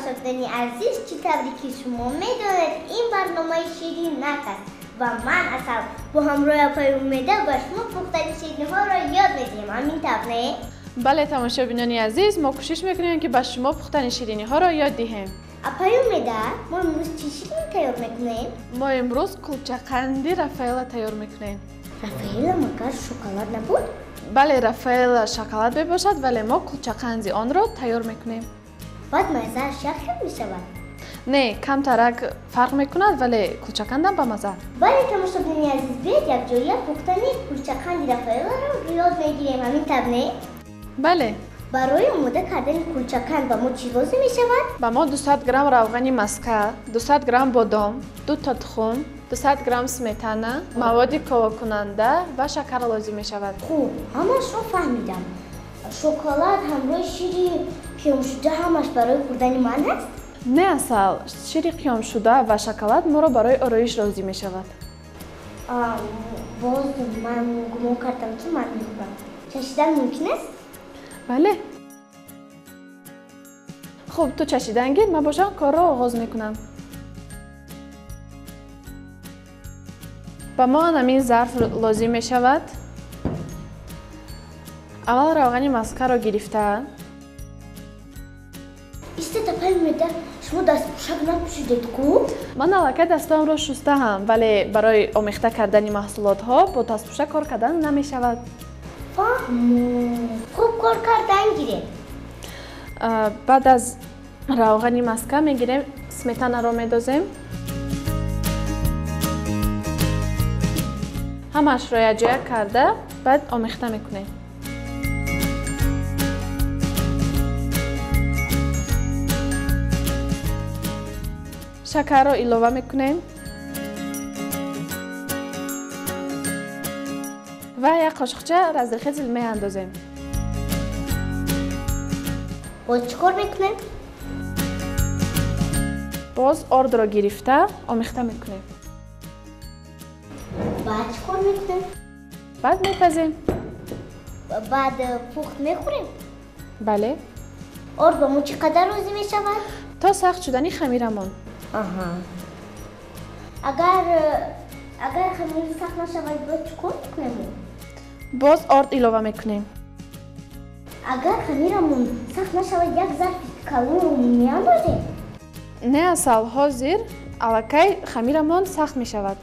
Тамошобинони азиз, чӣ тавре ки шумо медонед, ин барномаи Ширинак аст ва ман Асал бо ҳамроҳи апаи Умеда ба шумо пухтани ширинӣҳоро ёд медиҳем. Ҳамин тавр, не? Бале, тамошобинони азиз, мо кӯшиш мекунем, ки ба шумо пухтани ширинӣҳоро ёд диҳем. Апаи Умеда, мо имрӯз чӣ ширинӣ тайёр мекунем? Мо имрӯз кулчақанди Рафаэла тайёр мекунем. Рафаэла магар шоколад набуд? Бале, Рафаэла шоколад мебошад, вале мо кулчақанди онро тайёр мекунем. Баъд маззааш як хел мешавад? Не, камтарак фарқ мекунад, вале кулчақандам ба мазза. Бале, тамошобинони азиз, биёед якҷоя пухтани кулчақанди Рафаэларо ёд мегирем. Ҳамин тавр, не? Бале. Барои омода кардани кулчақанд ба мо чӣ лозим мешавад? Ба мо 200 грамм равғани маска, 200 грамм бодом, 2 та тухм, 200 грамм сметана, маводи ковакунанда ва шакар лозим мешавад. Хуб, ҳамашро фаҳмидам. Шоколад ҳамроҳи шири қиёмшуда ҳамаш барои хӯрдани ман аст? Не, Асал, шири қиёмшуда ва шоколад моро барои ороиш лозим мешавад. Боз ман гумон кардам, ки ман мехӯрам. Чашидан мумкин аст? Бале. Хуб, ту чашидан гир, ман бошам корро оғоз мекунам. Ба мо ҳамин зарф лозим мешавад. Аввал равғани маскаро гирифта. Истед, апаи Умеда, шумо дастпӯшак напӯшидед ку? Ман аллакай дастамро шустаам, вале барои омехта кардани маҳсулотҳо бо дастпӯшак кор кардан намешавад. Фаҳмо. Хуб, кор кардан гирем. Баъд аз равғани маска мегирем, сметанаро медозем. Ҳамаашро якҷоя карда, баъд омехта мекунем. Шакарро илова мекунем ва як қошиқча разрехезил меандозем. Боз чӣ кор мекунем? Боз ордро гирифта омехта мекунем. Баъд чӣ кор мекунем? Баъд мепазем. Баъд пухт мехӯрем? Бале. Орд ба мо чӣ қадар лозим мешавад? То сахт шудани хамирамон. Агар хамир сахт нашавад, боз чӣ кор мекунем? Боз орд илова мекунем. Агар хамирамон сахт нашавад, як зарфи калонро меандозем? Не, Асал, ҳозир аллакай хамирамон сахт мешавад.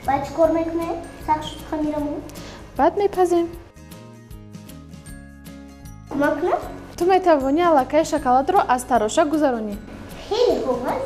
Баъд чӣ кор мекунем? Сахт шуд хамирамон? Баъд мепазем. Кӯмак кунам? Ту метавонӣ аллакай шоколадро аз тароша гузаронӣ. Хеле хуб аст.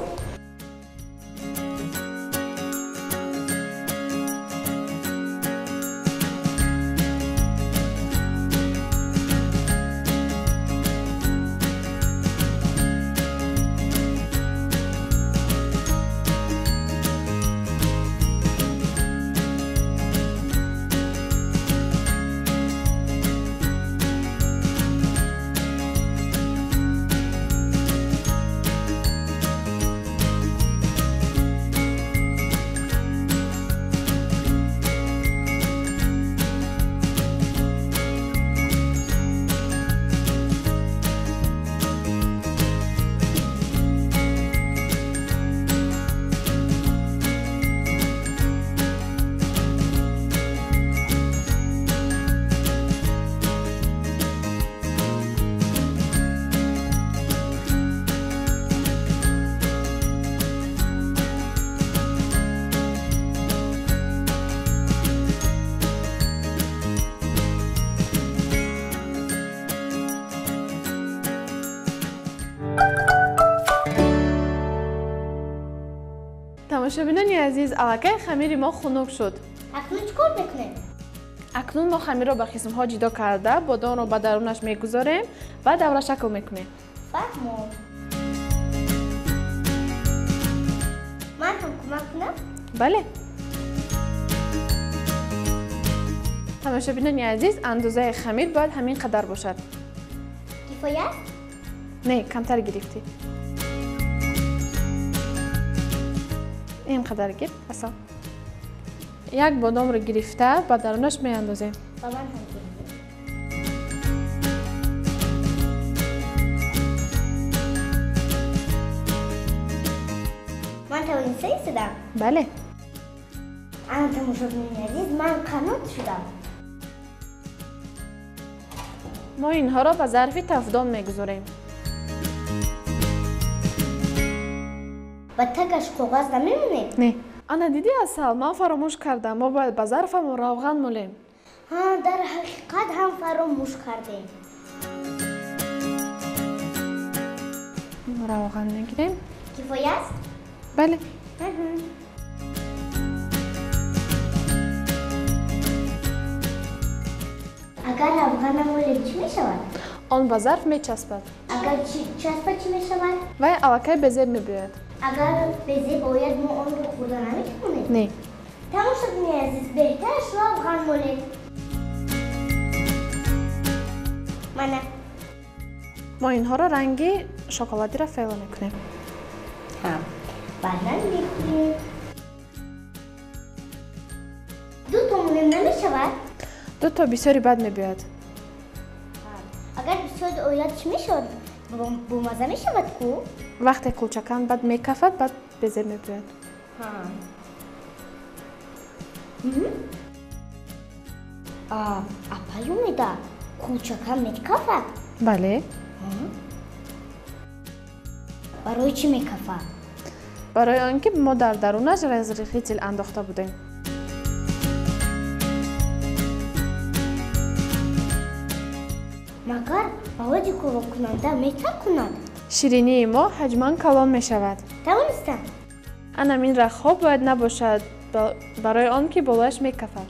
Тамошобинони азиз, аллакай хамири мо хунук шуд. Акнун чӣ кор мекунем? Акнун мо хамирро ба қисмҳо ҷудо карда, бодомро ба дарунаш мегузорем ва даврашакл мекунем. Фаҳмо. Ман ҳам кӯмак кунам? Бале. Тамошобинони азиз, андозаи хамир бояд ҳамин қадар бошад. Кифоя аст? Не, камтар гирифтӣ. Ин қадар гир, Асал. Як бодомро гирифта ба дарунаш меандозем. Ба ман ҳам гир. Ман тавониста истодам? Бале. Ана тамошобинони азиз, ман қанот шудам. Мо инҳоро ба зарфи тафдон мегузорем. Ба тагаш коғаз намемонем? Не. Ана дидӣ, Асал, ман фаромӯш кардам. Мо бояд ба зарфамон равған молем. Ҳа, дар ҳақиқат ҳам фаромӯш кардем. Равған мегирем. Кифоя аст? Бале. Агар равған намолем, чӣ мешавад? Он ба зарф мечаспад. Агар часпад, чӣ мешавад? Вай аллакай безеб мебиёяд. Агар безеб ояд, мо онро хӯрда наметавонем? Не. Тамошобинони азиз, беҳтараш равған молем. Мана. Мо инҳоро ранги шоколадиро файла мекунем. Баъдан мекунем. Дуто монем намешавад? Дуто бисёри бад мебиёяд. Агар бисёр ояд, чӣ мешавад? Бомаза мешавад ку? Вақте кулчакан бад мекафад, баъд безеб мебиёяд. Апай Умеда, кулчакан мекафад? Бале. Барои чӣ мекафад? Барои он ки мо дар дарунаш разрыхлитель андохта будем. Магар маводи ковокунанда метакунад? Ширинии мо ҳаҷман калон мешавад. Тавонистам? Анам ин рахҳо бояд набошад, барои он ки болояш мекафад.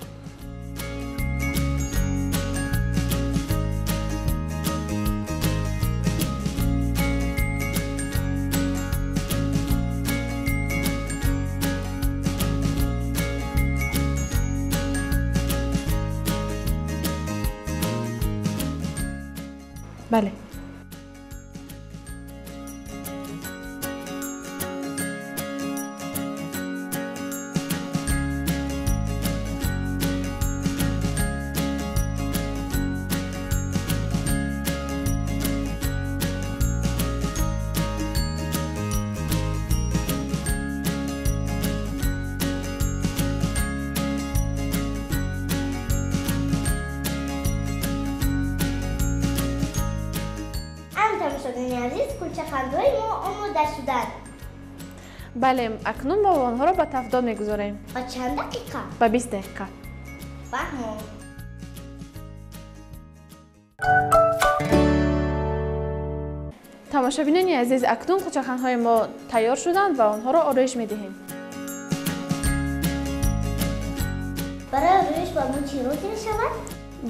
Бале. Тамошобинони азиз, кулчахандҳои мо омода шуданд. Бале, акнун мо онҳоро ба тафдон мегузорем. Ба чанд дақиқа? Ба 20 дақиқа. Фаҳмом. Тамошобинони азиз, акнун кулчахандҳои мо тайёр шуданд ва онҳоро ороиш медиҳем. Барои ороиш ба мо чӣ лозим мешавад?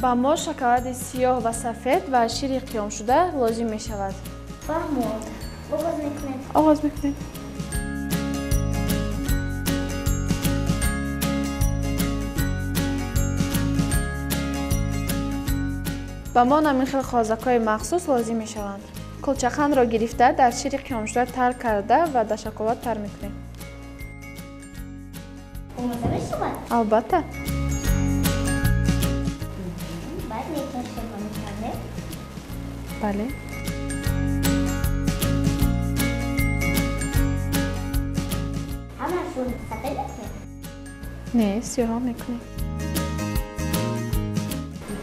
Ба мо шоколади сиёҳ ва сафед ва шири қиёмшуда лозим мешавад. Фаҳмом. Оғоз мекунем. Оғоз мекунем. Ба мо намин хел қозакҳои махсус лозим мешаванд. Кулчахандро гирифта дар шири қиёмшуда тар карда ва дар шоколад тар мекунем. Омода мешавад? Албатта. Бале. Ҳамашон сафед мекунем? Не, сиёҳ мекунем.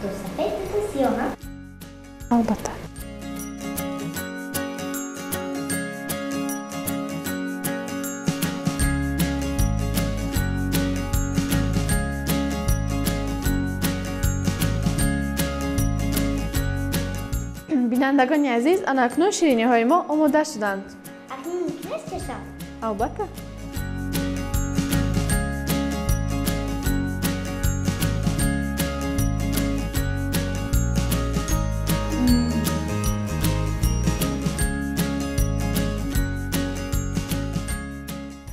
Ду сафед, ду сиёҳ, ҳа? Албатта. Бинандагони азиз, ана акнун шириниҳои мо омода шуданд. Акнун мумкин аст чашам? Албатта.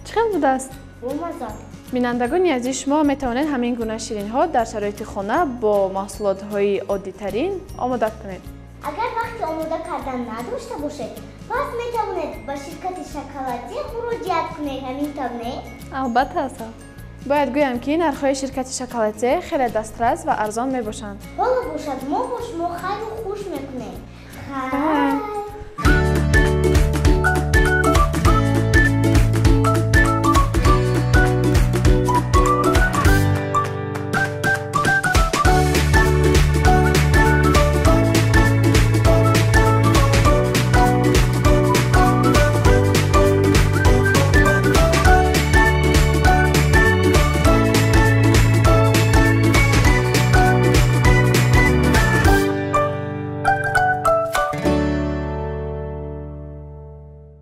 Чӣ хел будааст? Бомаза. Бинандагони азиз, шумо метавонед ҳамин гуна ширинҳо дар шароити хона бо маҳсулотҳои оддитарин омода кунед. Агар вақти омода кардан надошта бошед, пас метавонед ба ширкати Шоколаде муроҷиат кунед. Ҳамин тавр, не? Албатта, Асал. Бояд гӯям, ки нархҳои ширкати Шоколаде хеле дастрас ва арзон мебошанд. Ҳоло бошад, мо бо шумо хайру хуш мекунем. Хайр.